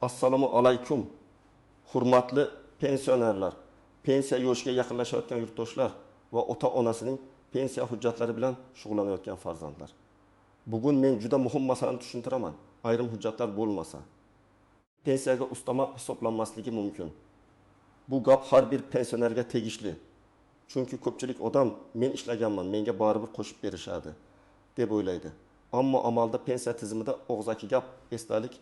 Assalomu alaykum, hurmatli pensionerlar, pensiya yoshiga yaqinlashayotgan yurtdoshlar va ota-onasining pensiya hujjatlari bilan shug'ullanayotgan farzandlar. Bugun men juda muhim masalani tushuntiraman. Ayrim hujjatlar bo'lmasa, pensiyaga ustama hisoblanmasligi mumkin. Bu gap har bir pensionerga tegishli. Chunki ko'pchilik odam men ishlaganman, menga baribir qo'shib berishadi deb o'ylaydi. Ammo amalda pensiya tizimida og'zaki gap, esdalik,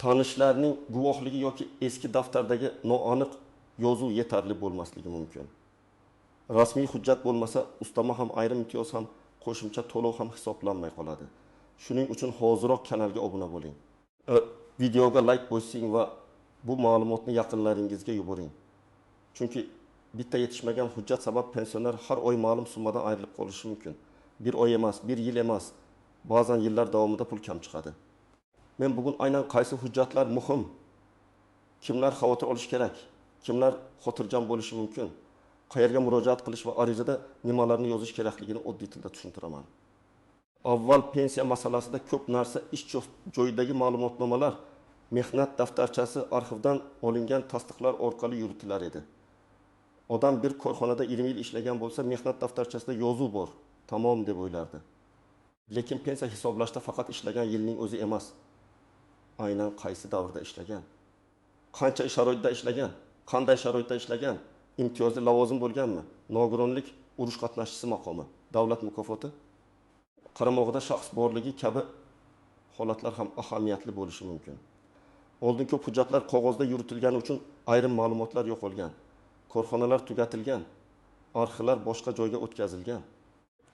tanishlarning guvohligi yoki eski daftardagi noaniq yozuv yetarli bo'lmasligi mumkin. Rasmiy hujjat bo'lmasa, ustama ham, ayrim imtiyoz ham, qo'shimcha to'lov ham hisoblanmay qoladi. Shuning uchun hoziroq kanalga obuna bo'ling. Videoga like bosing va bu ma'lumotni yaqinlaringizga yuboring. Chunki bitta yetishmagan hujjat sabab pensioner har oy ma'lum summadan ayrilib qolishi mumkin. Bir oy emas, bir yil emas, ba'zan yillar davomida pul kam chiqadi. Men bugun aynan qaysi hujjatlar muhim, kimlar xavotir olish kerak, kimlar xotirjam bo'lishi mumkin, qayerga murojaat qilish va arizada nimalarni yozish kerakligini oddiy tilda tushuntiraman. Avval pensiya masalasida ko'p narsa ish joyidagi ma'lumotnomalar, mehnat daftarchasi, arxivdan olingan tasdiqlar orqali yuritilar edi. Odam bir korxonada 20 yil ishlagan bo'lsa, mehnat daftarchasida yozuv bor, tamom deb o'ylardi. Lekin pensiya hisoblashda faqat ishlagan yilning o'zi emas, aynan qaysi davrda ishlagan, qancha sharoitda ishlagan, qanday sharoitda ishlagan, imtiyozli lavozim bo'lganmi, nogironlik, urush qatnashchisi maqomi, davlat mukofoti, qaramog'ida shaxs borligi kabi holatlar ham ahamiyatli bo'lishi mumkin. Oldin ko'p hujjatlar qog'ozda yuritilgani uchun ayrim ma'lumotlar yo'qolgan, korxonalar tugatilgan, arxivlar boshqa joyga o'tkazilgan,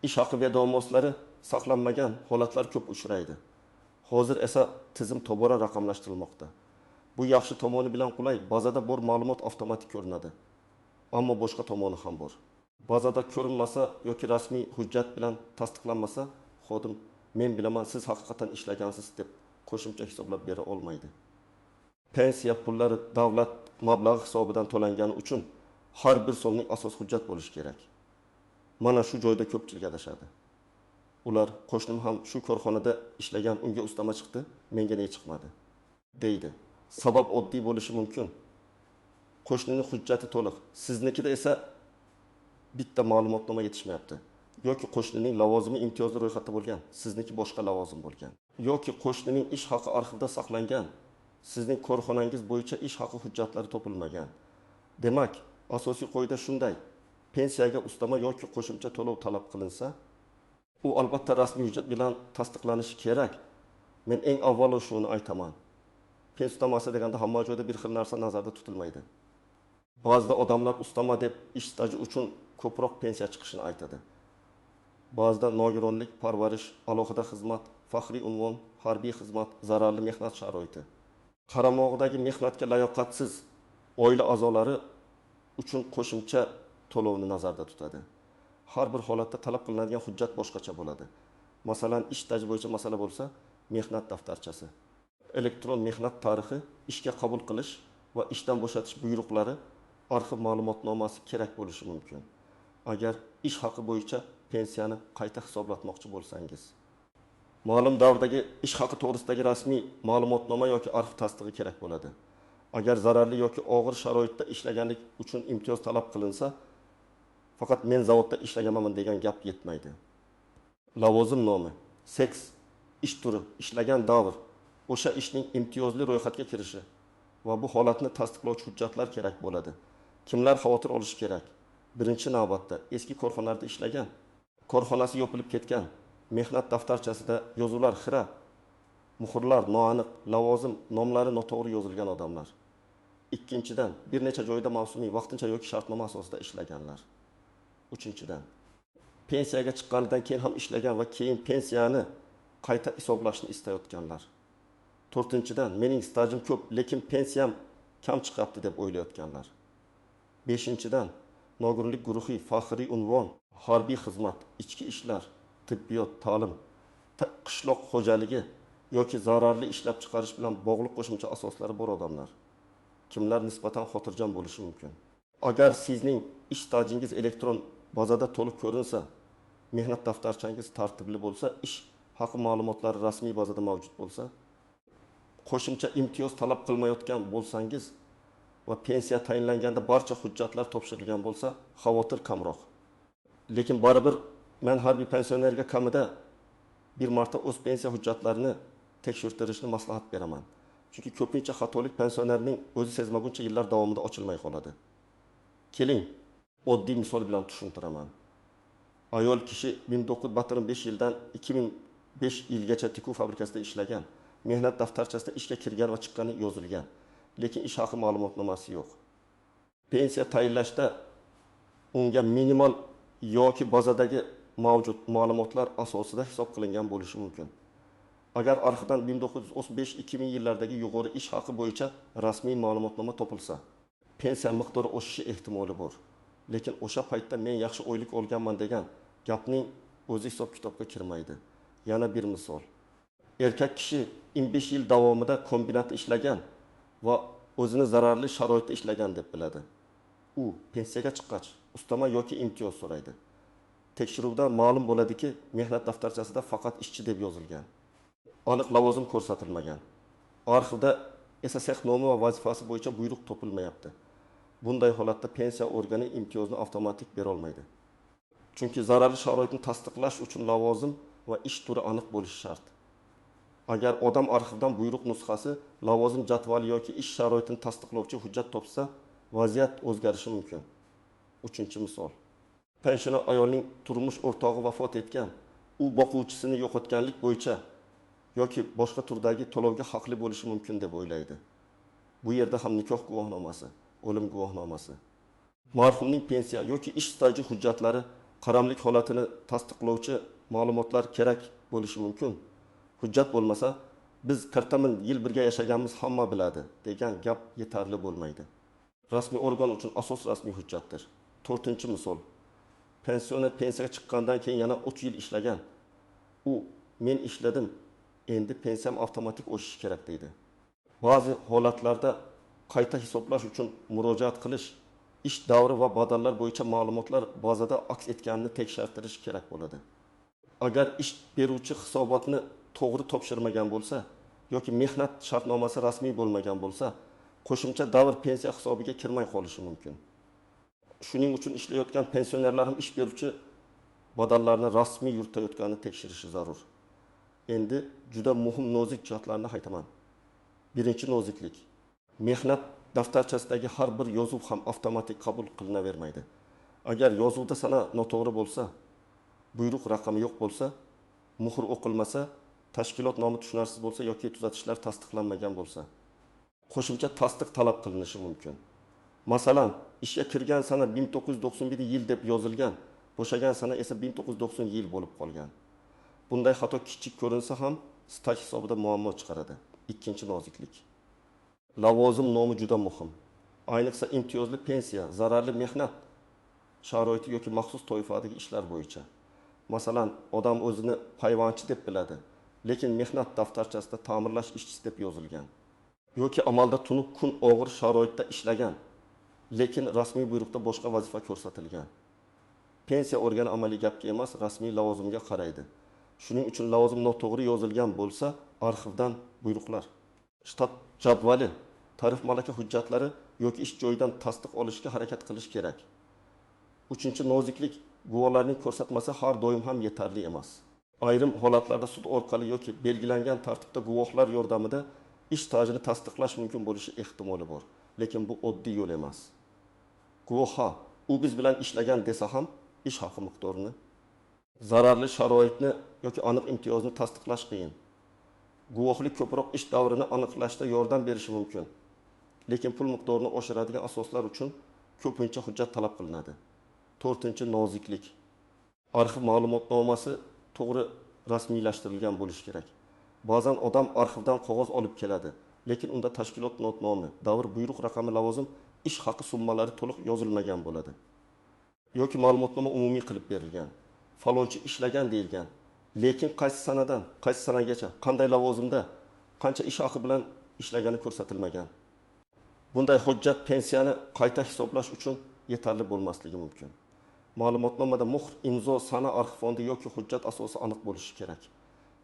ish haqi vedomoslari saqlanmagan holatlar ko'p uchraydi. Hozir esa tizim tobora raqamlashtirilmoqda. Bu yaxshi tomoni bilan qulay, bazada bor ma'lumot avtomatik ko'rinadi. Ammo boshqa tomoni ham bor. Bazada ko'rinmasa yoki rasmiy hujjat bilan tasdiqlanmasa, xodim men bilaman siz haqiqatan ishlagansiz deb qo'shimcha hisoblab bera olmaydi. Pensiya pullari davlat mablag'i hisobidan to'langani uchun har bir so'mning asos hujjat bo'lishi kerak. Mana shu joyda ko'pchilik adashadi. Ular qo'shnim ham shu korxonada ishlagan, unga ustama chiqdi, menga ne chiqmadi deydi. Sabab oddiy bo'lishi mumkin. Qo'shnining hujjati to'liq, siznikida esa bitta ma'lumotnoma yetishmayapti. Yoki qo'shnining lavozimi imtiyozli ro'yxatda bo'lgan, sizniki boshqa lavozim bo'lgan. Yoki qo'shnining ish haqi arxivda saqlangan, sizning korxonangiz bo'yicha ish haqi hujjatlari topilmagan. Demak, asosiy qoida shunday: pensiyaga ustama yoki qo'shimcha to'lov talab qilinsa, u albatta rasmiy hujjat bilan tasdiqlanishi kerak. Men eng avvalo shuni aytaman. Pensiya ustamasi deganda hamma joyda bir xil narsa nazarda tutilmaydi. Ba'zida odamlar ustama deb ish staji uchun ko'proq pensiya chiqishini aytadi. Ba'zida nogironlik, parvarish, alohida xizmat, faxriy unvon, harbiy xizmat, zararli mehnat sharoiti, qaramog'idagi mehnatga layoqatsiz oila a'zolari uchun qo'shimcha to'lovni nazarda tutadi. Har bir holatda talab qilinadigan hujjat boshqacha bo'ladi. Masalan, ish staji bo'yicha masala bo'lsa, mehnat daftarchasi, elektron mehnat tarixi, ishga qabul qilish va ishdan bo'shatish buyruqlari, arxiv ma'lumotnomasi kerak bo'lishi mumkin. Agar ish haqi bo'yicha pensiyani qayta hisoblatmoqchi bo'lsangiz, ma'lum davrdagi ish haqi to'g'risidagi rasmiy ma'lumotnoma yoki arxiv tasdig'i kerak bo'ladi. Agar zararli yoki og'ir sharoitda ishlaganlik uchun imtiyoz talab qilinsa, faqat men zavodda ishlaganman degan gap yetmaydi. Lavozim nomi, seks, ish turi, ishlagan davr, o'sha ishning imtiyozli ro'yxatga kirishi va bu holatni tasdiqlovchi hujjatlar kerak bo'ladi. Kimlar xavotir olishi kerak? Birinchi navbatda eski korxonalarda ishlagan, korxonasi yopilib ketgan, mehnat daftarchasida yozuvlar xira, muhrlar noaniq, lavozim nomlari noto'g'ri yozilgan odamlar. Ikkinchidan, bir necha joyda mavsumiy, vaqtincha yoki shartnoma asosida ishlaganlar. Uchinchidan, pensiyaga chiqqanidan keyin ham ishlagan va keyin pensiyani qayta hisoblashni istayotganlar. To'rtinchidan, mening stajim ko'p, lekin pensiyam kam chiqyapti deb o'ylayotganlar. Beshinchidan, nogironlik guruhi, faxriy unvon, harbiy xizmat, ichki ishlar, tibbiyot, ta'lim, qishloq xo'jaligi yoki zararli ishlab chiqarish bilan bog'liq qo'shimcha asoslari bor odamlar. Kimlar nisbatan xotirjam bo'lishi mumkin. Agar sizning ish stajingiz elektron bazada to'liq ko'rinsa, mehnat daftarchangiz tartibli bo'lsa, ish haqi ma'lumotlari rasmiy bazada mavjud bo'lsa, Qo'shimcha imtiyoz talab qilmayotgan bo'lsangiz va pensiya tayinlanganda barcha hujjatlar topshirilgan bo'lsa, xavotir kamroq. Lekin baribir men har bir pensionerga kamida bir marta o'z pensiya hujjatlarini tekshirtirishni maslahat beraman. Chunki ko'pincha xatolik pensionerning o'zi sezmaguncha yillar davomida ochilmay qoladi. Keling, oddiy misol bilan tushuntiraman. Ayol kishi 1995 yildan 2005 yilgacha tikuv fabrikasida ishlagan. Mehnat daftarchasida ishga kirgan va chiqqani yozilgan. Lekin ish haqi ma'lumotnomasi yo'q. Pensiya tayinlashda unga minimal yoki bazadagi mavjud ma'lumotlar asosida hisob qilingan bo'lishi mumkin. Agar arxivdan 1935-2000 yillardagi yuqori ish haqi bo'yicha rasmiy ma'lumotnoma topilsa, pensiya miqdori oshishi ehtimoli bor. Lekin o'sha paytda men yaxshi oylik olganman degan gapning o'zi hisob kitobga kirmaydi. Yana bir misol. Erkak kishi 15 yil davomida kombinatda ishlagan va o'zini zararli sharoitda ishlagan deb biladi. U pensiyaga chiqqach ustama yoki imtiyoz so'raydi. Tekshiruvda ma'lum bo'ladiki, mehnat daftarchasida faqat ishchi deb yozilgan. Aniq lavozim ko'rsatilmagan. Arxivda esa sex nomi va vazifasi bo'yicha buyruq topilmayapti. Bunday holatda pensiya organi imtiyozni avtomatik bera olmaydi. Chunki zararli sharoitni tasdiqlash uchun lavozim va ish turi aniq bo'lishi shart. Agar odam arxivdan buyruq nusxasi, lavozim jadvali yoki ish sharoitini tasdiqlovchi hujjat topsa, vaziyat o'zgarishi mumkin. Uchinchi misol. Pensioner ayolning turmush o'rtog'i vafot etgan, u boquvchisini yo'qotganlik bo'yicha yoki boshqa turdagi to'lovga haqli bo'lishi mumkin deb o'ylaydi. Bu yerda ham nikoh guvohnomasi, o'lim guvohnomasi, marhumning pensiya yoki ish staji hujjatlari, qaramlik holatini tasdiqlovchi ma'lumotlar kerak bo'lishi mumkin. Hujjat bo'lmasa, biz 40 yil birga yashaganmiz, hamma biladi degan gap yetarli bo'lmaydi. Rasmiy organ uchun asos rasmiy hujjatdir. To'rtinchi misol. Pensioner pensiyaga chiqqandan keyin yana 3 yil ishlagan. U men ishladim, endi pensiyam avtomatik oshishi kerak deydi. Ba'zi holatlarda qayta hisoblash uchun murojaat qilish, ish davri va badallar bo'yicha ma'lumotlar bazada aks etganini tekshirtirish kerak bo'ladi. Agar ish beruvchi hisobotni to'g'ri topshirmagan bo'lsa yoki mehnat shartnomasi rasmiy bo'lmagan bo'lsa, qo'shimcha davr pensiya hisobiga kirmay qolishi mumkin. Shuning uchun ishlayotgan pensionerlar ham ish beruvchi badallarni rasmiy yuritayotganini tekshirishi zarur. Endi juda muhim nozik jihatlarni aytaman. Birinchi noziklik. Mehnat daftarchasidagi har bir yozuv ham avtomatik qabul qilinavermaydi. Agar yozuvda sana noto'g'ri bo'lsa, buyruq raqami yo'q bo'lsa, muhr o'qilmasa, tashkilot nomi tushunarsiz bo'lsa yoki tuzatishlar tasdiqlanmagan bo'lsa, qo'shimcha tasdiq talab qilinishi mumkin. Masalan, ishga kirgan sana 1991 yil deb yozilgan, bo'shagan sana esa 1990 yil bo'lib qolgan. Bunday xato kichik ko'rinsa ham staj hisobida muammo chiqaradi. Ikkinchi noziklik. Lavozim nomi juda muhim. Ayniqsa imtiyozli pensiya, zararli mehnat sharoiti yoki maxsus toifadagi ishlar bo'yicha. Masalan, odam o'zini payvonchi deb biladi, lekin mehnat daftarchasida ta'mirlash ishchisi deb yozilgan. Yoki amalda tunub kun og'ir sharoitda ishlagan, lekin rasmiy buyruqda boshqa vazifa ko'rsatilgan. Pensiya organi amaliy gapga emas, rasmiy lavozimga qaraydi. Shuning uchun lavozim noto'g'ri yozilgan bo'lsa, arxivdan buyruqlar, shtat jadvali, tarif malaka hujjatlari yoki ish joyidan tasdiq olishga harakat qilish kerak. Uchinchi noziklik, guvohlarning ko'rsatmasi har doim ham yetarli emas. Ayrim holatlarda sud orqali yoki belgilangan tartibda guvohlar yordamida ish stajini tasdiqlash mumkin bo'lishi ehtimoli bor. Lekin bu oddiy yo'l emas. Guvoh ha, u biz bilan ishlagan desa ham ish haqi miqdorini, zararli sharoitni yoki aniq imtiyozni tasdiqlash qiyin. Guvohlik ko'proq ish davrini aniqlashda yordam berishi mumkin. Lekin pul miqdorini oshiradigan asoslar uchun ko'pincha hujjat talab qilinadi. To'rtinchi noziklik. Arxiv ma'lumotnomasi to'g'ri rasmiylashtirilgan bo'lishi kerak. Ba'zan odam arxivdan qog'oz olib keladi, lekin unda tashkilot nomi, davr, buyruq raqami, lavozim, ish haqi summalari to'liq yozilmagan bo'ladi. Yoki ma'lumotnoma umumiy qilib berilgan. Falonchi ishlagan deyilgan, lekin qaysi sanadan, qaysi sanagacha, qanday lavozimda, qancha ish haqi bilan ishlagani ko'rsatilmagan. Bunday hujjat pensiyani qayta hisoblash uchun yetarli bo'lmasligi mumkin. Ma'lumotnomada muhr, imzo, sana, arxiv fondi yoki hujjat asosi aniq bo'lishi kerak.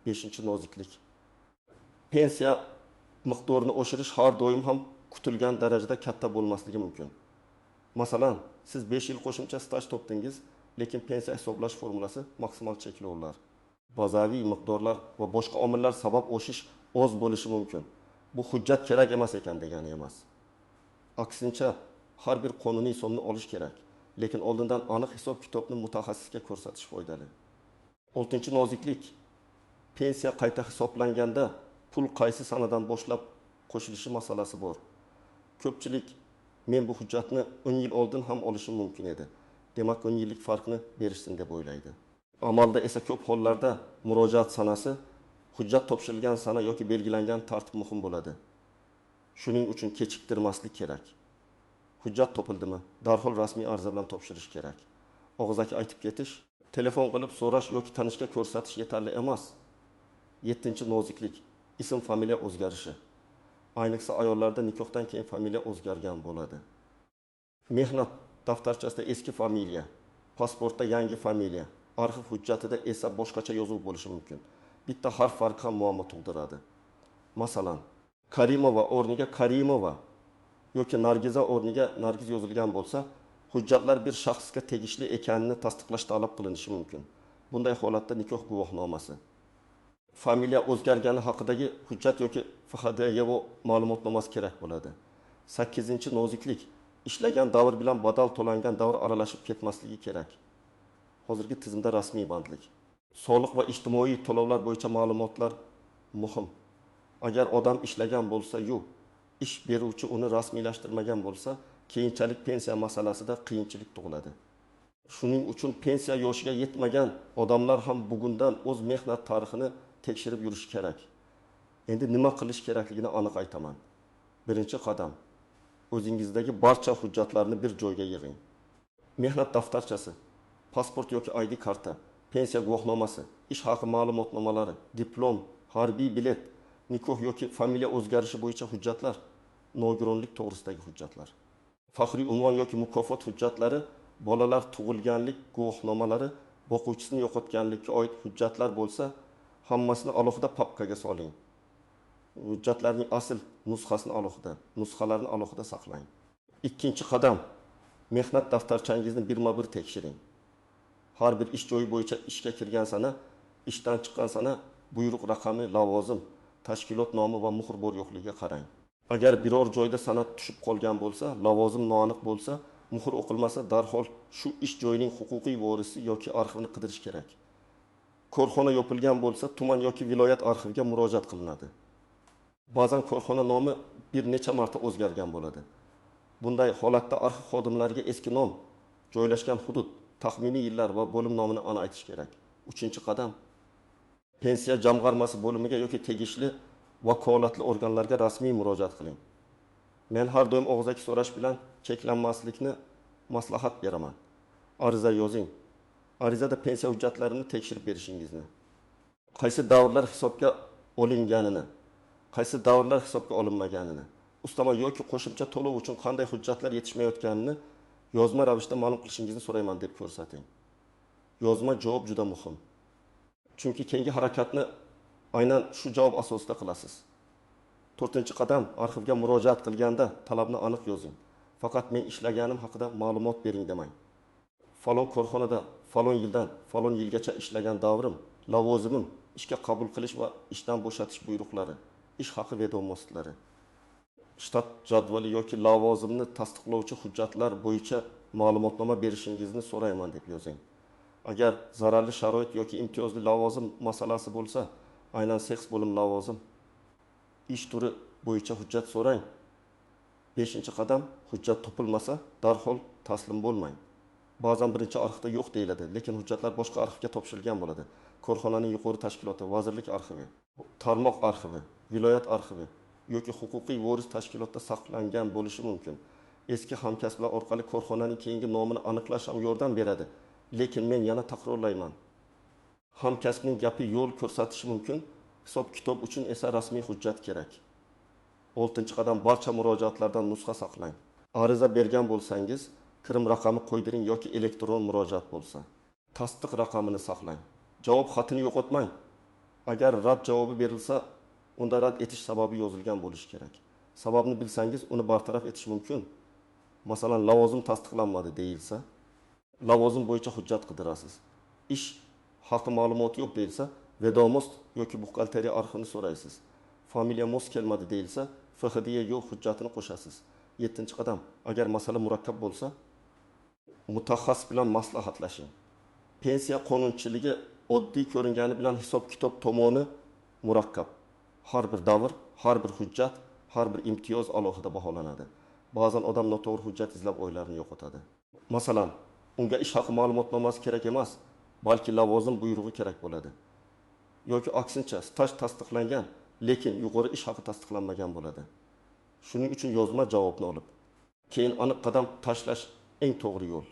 Beshinchi noziklik. Pensiya miqdorini oshirish har doim ham kutilgan darajada katta bo'lmasligi mumkin. Masalan, siz 5 yil qo'shimcha staj topdingiz, lekin pensiya hisoblash formulasi maksimal cheklovlar, bazaviy miqdorlar va boshqa omillar sabab oshish oz bo'lishi mumkin. Bu hujjat kerak emas ekan degani emas. Aksincha, har bir qonuniy so'mni olish kerak, lekin oldindan aniq hisob-kitobni mutaxassisga ko'rsatish foydali. 6 noziklik. Pensiya qayta hisoblanganda pul qaysi sanadan boshlab qo'shilishi masalasi bor. Ko'pchilik men bu hujjatni 10 yil oldin ham olishim mumkin edi, demak 10 yillik farqni berishsin deb o'ylaydi. Amalda esa ko'p hollarda murojaat sanasi hujjat topshirilgan sana yoki belgilangan tartib muhim bo'ladi. Shuning uchun kechiktirmaslik kerak. Hujjat topildimi, darhol rasmiy ariza bilan topshirish kerak. Og'zaki aytib ketish, telefon qilib so'rash yoki tanishga ko'rsatish yetarli emas. 7 noziklik. Ism familiya o'zgarishi. Ayniqsa ayollarda nikohdan keyin familiya o'zgargan bo'ladi. Mehnat daftarchasida eski familiya, pasportda yangi familiya, arxiv hujjatida esa boshqacha yozuv bo'lishi mumkin. Bitta harf farqi ham muammo tug'diradi. Masalan, Karimova o'rniga Karimova yoki Nargiza o'rniga Nargiz yozilgan bo'lsa, hujjatlar bir shaxsga tegishli ekanini tasdiqlash talab qilinishi mumkin. Bunday holatda nikoh guvohnomasi, familiya o'zgargani haqidagi hujjat yoki FHDYO ma'lumotnomasi kerak bo'ladi. 8 noziklik. Ishlagan davr bilan badal to'langan davr aralashib ketmasligi kerak. Hozirgi tizimda rasmiy bandlik. Soliq va ijtimoiy to'lovlar bo'yicha ma'lumotlar muhim. Agar odam ishlagan bo'lsa-yu, ish beruvchi uni rasmiylashtirmagan bo'lsa, keyinchalik pensiya masalasida qiyinchilik tug'iladi. Shuning uchun pensiya yoshiga yetmagan odamlar ham bugundan o'z mehnat tarixini tekshirib yurish kerak. Endi nima qilish kerakligini aniq aytaman. Birinchi qadam, o'zingizdagi barcha hujjatlarni bir joyga yig'ing. Mehnat daftarchasi, pasport yoki ID karta, pensiya guvohnomasi, ish haqi ma'lumotnomalari, diplom, harbiy bilet, nikoh yoki familiya o'zgarishi bo'yicha hujjatlar, nogironlik to'g'risidagi hujjatlar, faxriy unvon yoki mukofot hujjatlari, bolalar tug'ilganlik guvohnomalari, boquvchisini yo'qotganlikka oid hujjatlar bo'lsa, hammasini alohida papkaga soling. Hujjatlarning asl nusxasini alohida, nusxalarni alohida saqlang. 2 qadam, mehnat daftarchangizni birma-bir tekshiring. Har bir ish joyi bo'yicha ishga kirgan sana, ishdan chiqqan sana, buyruq raqami, lavozim, tashkilot nomi va muhr bor yo'qligiga qarang. Agar biror joyda sanad tushib qolgan bo'lsa, lavozim noaniq bo'lsa, muhr o'qilmasa, darhol shu ish joyining huquqiy vorisi yoki arxivini qidirish kerak. Korxona yopilgan bo'lsa, tuman yoki viloyat arxiviga murojaat qilinadi. Ba'zan korxona nomi bir necha marta o'zgargan bo'ladi. Bunday holatda arxiv xodimlariga eski nom, joylashgan hudud, taxminiy yillar va bo'lim nomini aniq aytish kerak. 3 qadam, pensiya jamg'armasi bo'limiga yoki tegishli vakolatli organlarga rasmiy murojaat qiling. Men har doim og'zaki so'rash bilan cheklanmaslikni maslahat beraman. Ariza yozing. Arizada pensiya hujjatlarini tekshirib berishingizni, qaysi davrlar hisobga olinganini, qaysi davrlar hisobga olinmaganini, ustama yoki qo'shimcha to'lov uchun qanday hujjatlar yetishmayotganini yozma ravishda ma'lum qilishingizni so'rayman deb ko'rsating. Yozma javob juda muhim. Chunki keyingi harakatni aynan shu javob asosida qilasiz. 4 qadam, arxivga murojaat qilganda talabni aniq yozing. Faqat men ishlaganim haqida ma'lumot bering demang. Falon korxonada falon yildan falon yilgacha ishlagan davrim, lavozimim, ishga qabul qilish va ishdan bo'shatish buyruqlari, ish haqi vedomostlari, shtat jadvali yoki lavozimni tasdiqlovchi hujjatlar bo'yicha ma'lumotnoma berishingizni so'rayman deb yozing. Agar zararli sharoit yoki imtiyozli lavozim masalasi bo'lsa, aynan seks bo'lim lavozim, ish turi bo'yicha hujjat so'rang. 5 qadam, hujjat topilmasa darhol taslim bo'lmang. Ba'zan birinchi arxivda yo'q deyiladi, lekin hujjatlar boshqa arxivga topshirilgan bo'ladi. Korxonaning yuqori tashkiloti, vazirlik arxivi, tarmoq arxivi, viloyat arxivi yoki huquqiy voris tashkilotda saqlangan bo'lishi mumkin. Eski hamkasblar orqali korxonaning keyingi nomini aniqlash ham yordam beradi. Lekin men yana takrorlayman. Hamkasbning gapi yo'l ko'rsatishi mumkin, hisob-kitob uchun esa rasmiy hujjat kerak. 6 qadam, barcha murojaatlardan nusxa saqlang. Ariza bergan bo'lsangiz, kirim raqami qo'ydiring yoki elektron murojaat bo'lsa, tasdiq raqamini saqlang. Javob xatini yo'qotmang. Agar rad javobi berilsa, Unda rad etish sababi yozilgan bo'lishi kerak. Sababni bilsangiz, uni bartaraf etish mumkin. Masalan, lavozim tasdiqlanmadi deyilsa, lavozim bo'yicha hujjat qidirasiz. Ish haqi ma'lumoti yo'q deyilsa, ведомость yoki buxgalteriya arxivini so'raysiz. Familiya mos kelmadi deyilsa, FHDY hujjatini qo'shasiz. Yettinchi qadam: agar masala murakkab bo'lsa, mutaxassis bilan maslahatlashing. Pensiya qonunchiligi oddiy ko'ringani bilan hisob kitob tomoni murakkab. Har bir davr, har bir hujjat, har bir imtiyoz alohida baholanadi. Ba'zan odam noto'g'ri hujjat izlab oylarini yo'qotadi. Masalan, unga ish haqi ma'lumotnomasi kerak emas, balki lavozim buyrug'i kerak bo'ladi. Yoki aksincha, staj tasdiqlangan, lekin yuqori ish haqi tasdiqlanmagan bo'ladi. Shuning uchun yozma javobni olib, keyin aniq qadam tashlash eng to'g'ri yo'l.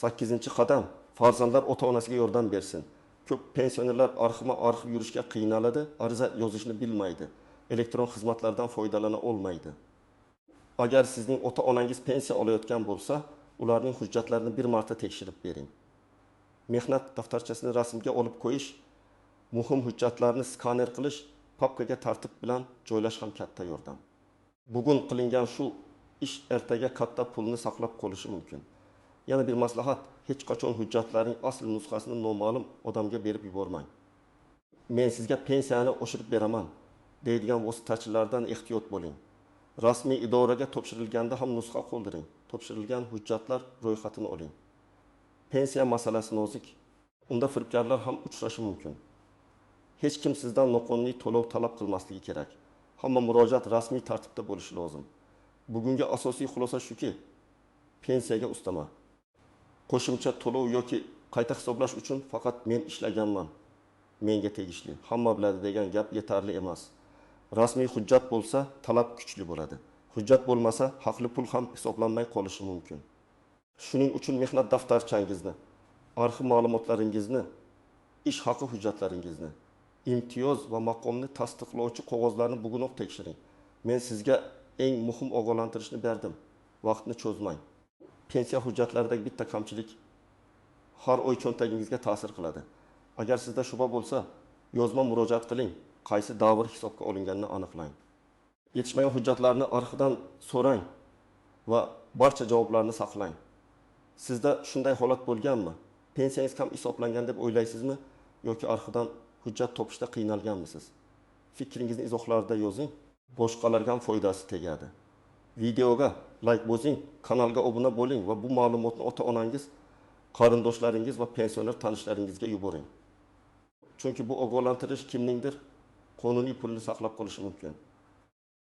Sakkizinchi qadam: farzandlar ota-onasiga yordam bersin. Ko'p pensionerlar arxivma-arxiv yurishga qiynaladi, ariza yozishni bilmaydi, elektron xizmatlardan foydalana olmaydi. Agar sizning ota-onangiz pensiya olayotgan bo'lsa, ularning hujjatlarini bir marta tekshirib bering. Mehnat daftarchasini rasmga olib qo'yish, muhim hujjatlarni skaner qilish, papkaga tartib bilan joylash ham katta yordam. Bugun qilingan shu ish ertaga katta pulni saqlab qolishi mumkin. Yana bir maslahat: hech qachon hujjatlarning asl nusxasini noma'lum odamga berib yubormang. Men sizga pensiyani oshirib beraman deydigan vositachilardan ehtiyot bo'ling. Rasmiy idoraga topshirilganda ham nusxa qoldiring. Topshirilgan hujjatlar ro'yxatini oling. Pensiya masalasi nozik. Unda firibgarlar ham uchrashi mumkin. Hech kim sizdan noqonuniy to'lov talab qilmasligi kerak. Hamma murojaat rasmiy tartibda bo'lishi lozim. Bugungi asosiy xulosa shuki, pensiyaga ustama, qo'shimcha to'lov yoki qayta hisoblash uchun faqat men ishlaganman, menga tegishli, hamma biladi degan gap yetarli emas. Rasmiy hujjat bo'lsa, talab kuchli bo'ladi. Hujjat bo'lmasa, haqli pul ham hisoblanmay qolishi mumkin. Shuning uchun mehnat daftarchangizni, arxiv ma'lumotlaringizni, ish haqi hujjatlaringizni, imtiyoz va maqomni tasdiqlovchi qog'ozlarni bugunoq tekshiring. Men sizga eng muhim ogohlantirishni berdim. Vaqtni cho'zmang. Pensiya hujjatlaridagi bitta kamchilik har oy cho'ntagingizga ta'sir qiladi. Agar sizda shubha bo'lsa, yozma murojaat qiling. Qaysi davr hisobga olinganini aniqlang. Yetishmagan hujjatlarni arxivdan so'rang va barcha javoblarni saqlang. Sizda shunday holat bo'lganmi? Pensiyangiz kam hisoblangan deb o'ylaysizmi yoki arxivdan hujjat topishda qiynalganmisiz? Fikringizni izohlarda yozing. Boshqalarga ham foydasi tegadi. Videoga like bosing, kanalga obuna bo'ling va bu ma'lumotni ota-onangiz, qarindoshlaringiz va pensioner tanishlaringizga yuboring. Chunki bu ogohlantirish kimningdir qonuniy pulini saqlab qolishi mumkin.